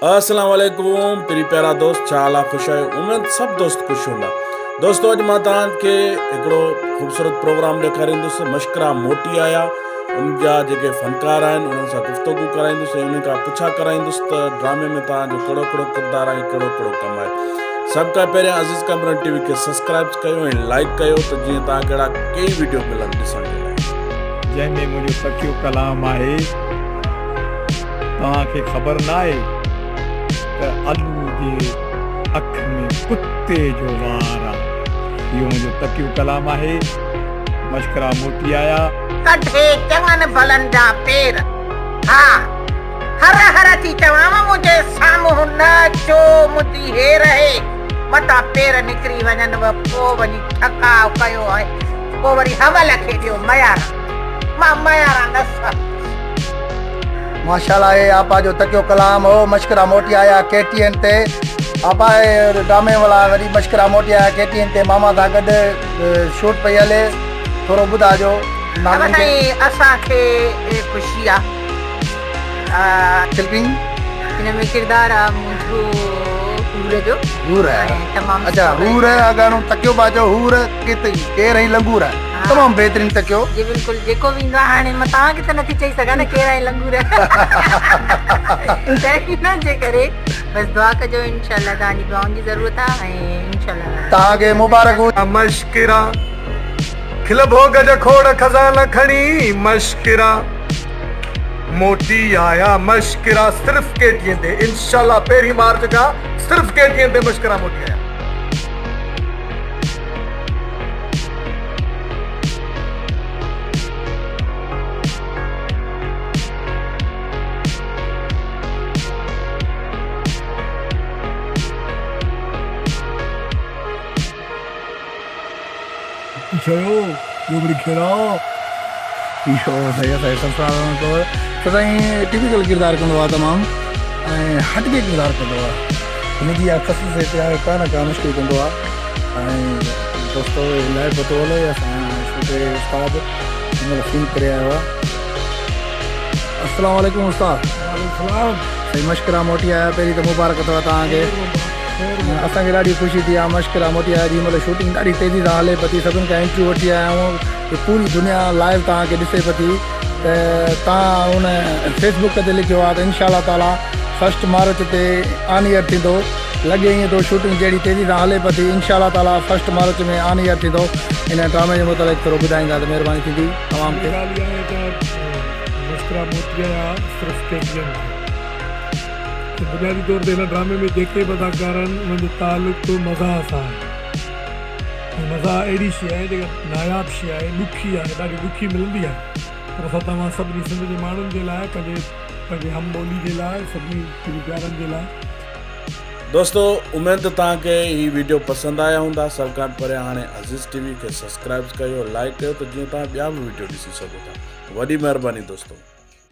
السلام عليڪم پري پيارا دوست ڇا حال آ خوش آهيو اميد سڀ دوست خوش هوندا دوستو اڄ مان توهان کي هڪڙو خوبصورت پروگرام ڏيکاريندس مشڪرا موٽي آيا ان جا جيڪي فنڪار آهن انهن سان گفتگو ڪرائيندس ۽ انهن کان پڇا ڪرائيندس ته ڊرامي ۾ توهان جو ڪهڙو ڪهڙو ڪردار آهي ڪهڙو ڪهڙو ڪم آهي سڀ کان پهريان عزيز ڪامران ٽي وي کي سبسڪرائب ڪيو ۽ لائڪ ڪيو ته جيئن توهان کي اهڙا ڪيئي وڊيو ملن ڏسڻ جي لاء. جنهن ۾ منهنجو تڪيو ڪلام آهي. توهان کي خبر ناهي ته الو جي اک ۾ ڪتي جو وار آ. اهو منهنجو تڪيو ڪلام آهي. مشڪرا موٽي آيا. ڪڍي چڱن ڀلن جا پير. ها، هر هر ٿي چوانء منهنجي سامهون نه اچو منهنجي هير هي، متان پير نڪري وڃنو پوء وڃي ٺڪاء ڪيو ۽ پوء وري حمل کي ڏيو مياران. مان مياران نه سهندس. ماشاءالله هي آپا جو تڪيو ڪلام هو مشڪرا موٽي آيا ڪي ٽي اين تي آپا هي ڊرامي والا وري مشڪرا موٽي آيا ڪي ٽي اين تي ماما سان گڏ شوٽ پئي هلي ٿورو ٻڌاجو ناظرين کي. سائين اسان کي خوشي آ. فلپين. هن ۾ ڪردار آ منهنجو حور جو. حور اچا حور اڳاڻو تڪيو پيا چئو حور ڪير ۽ لنگور. تمام بهترين تڪيو. جي بلڪل جيڪو به ايندو آهي هاڻي مان توهان کي ته نٿي چئي سگهان نه ڪير آهي لنگور ته ان جي ڪري بس دعا ڪجو انشاء الله توهان جي دعائن جي ضرورت آهي ۽ انشاء الله توهان کي مبارڪ هجي. مشڪرا کل ڀوڳ جا کوڙ خزانا کڻي مشڪرا موٽي آيا مشڪرا صرف ڪي ٽي اين تي انشاء الله پهرين مارچ کان صرف ڪي ٽي اين تي مشڪرا موٽي آيا. چيو ڏومڙي کيرا. اهو صحيح اسان جي سرفراز احمد ڪور ته سائين ٽپيڪل ڪردار ڪندو آهي تمام ۽ هٽڪي ڪردار ڪندو آهي هن جي اها خصوصيت آهي ڪا نه ڪا مشڪل ڪندو آهي ۽ دوستو هي لائيو پتو هلي اسان ڇوٽي استاد هن مهل سين ڪري آيو آهي السلام عليڪم استاد وعليڪم السلام سائين مشڪرا موٽي آيا پهرين ته مبارڪ اٿو توهان کي اسان کي ڏاڍي خوشي ٿي آ مشڪرا موٽي آيا جي مهل شوٽنگ ڏاڍي تيزي سان هلي پتي سڀن کان انٽرويو وٺي آيا آهيون پوري دنيا لائيو توهان کي ڏسي پتي ته توهان ان فيس بڪ تي لکيو آ ته انشاء الله تعالي فرسٽ مارچ تي آن ايئر ٿيندو لڳي ائين ٿو شوٽنگ جهڙي تيزي سان هلي پتي انشاء الله تعالي فرسٽ مارچ ۾ آن ايئر ٿيندو ان ڊرامي جي متعلق ٿورو ٻڌائيندا ته مهرباني ٿيندي عوام کي. ڳالهه اها آهي ته مشڪرا موٽي آيا صرف ڪي ٽي اين تي ته بنيادي طور تي هن ڊرامي ۾ جيڪي به اداڪار آهن انهن جو تعلق مزاح سان آهي ۽ مزاح اهڙي شيء آهي جيڪا ناياب شيء آهي ڏکي آهي ڏاڍي ڏکي ملندي آهي پر اسان توهان سڀني سنڌ جي ماڻهن جي لاء پنهنجي پنهنجي هم ٻولي جي لاء سڀني پيارن جي لاء. دوستو اميد ته توهان کي هي ويڊيو پسند آيا هوندا سڀ کان پهريان هاڻي عزيز ٽي وي کي سبسڪرائب ڪيو لائڪ ڪيو ته جيئن توهان ٻيا به ويڊيو ڏسي سگهو ٿا وڏي مهرباني دوستو.